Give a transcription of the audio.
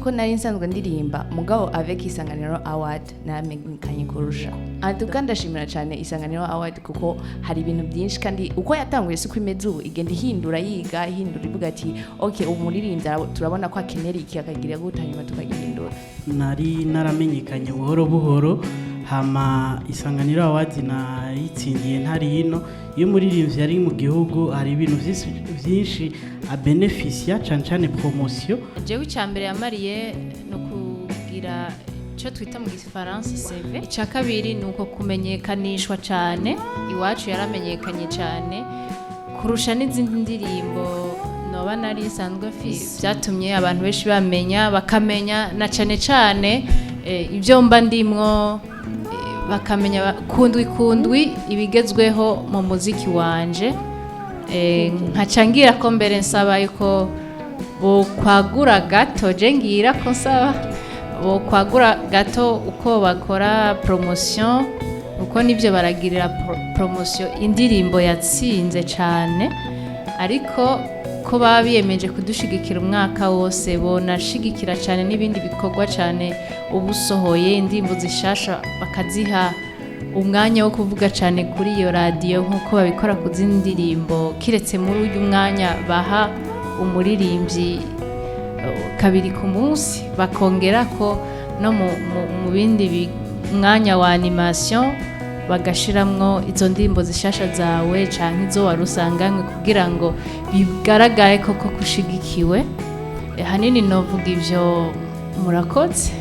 Yuko nari nsanzwe ndirimba, mugabo avec Isanganiro Award naramenyekanye kurusha. En tout cas, ndashimira cyane Isanganiro Award kuko hari ibintu byinshi, kandi uko yatanguye siko imeze ubu. Igenda ihindura, yiga, ihindura, ivuga ati: "Okay, ubu muririmbyi turabona ko akenera iki", akagira gute, hanyuma tukagihindura. Nari naramenyekanye buhoro buhoro, hama Isanganiro Awards nayitsindiye ntari hino. Iyo umuririmbyi ari mu gihugu, hari ibintu byinshi abenefisia, cane cane promotion. Jewe icya mbere yamariye ni ukugira icyo twita mu Gifaransa CV. Icya kabiri ni uko kumenyekanishwa cyane. Iwacu yaramenyekanye cyane kurusha n'izindi ndirimbo noba nari nsanzwe mfise. Byatumye abantu benshi bamenya, bakamenya na cyane cyane ibyo mba ndimwo, bakamenya kundwi kundwi ibigezweho mu muziki wanje. Nkaca ngira ko mbere nsaba yuko bokwagura gato, je ngira ko nsaba bokwagura gato uko bakora promotion, uko nibyo baragirira promotion indirimbo yatsinze cyane, ariko ko baba biyemeje kudushigikira umwaka wose, bonashigikira cyane n'ibindi bikorwa cyane. Uba usohoye indirimbo zishasha, bakaziha umwanya wo kuvuga cyane kuri iyo radiyo nk'uko babikora ku zindi ndirimbo, kiretse muri uyu mwanya baha umuririmbyi kabiri ku munsi, bakongera ko no mu bindi mwanya wa animation bagashiramwo izo ndirimbo zishasha zawe canke izo wari usanganywe, kugira ngo bigaragare koko kushigikiwe. Hanini novuga ivyo. Murakoze.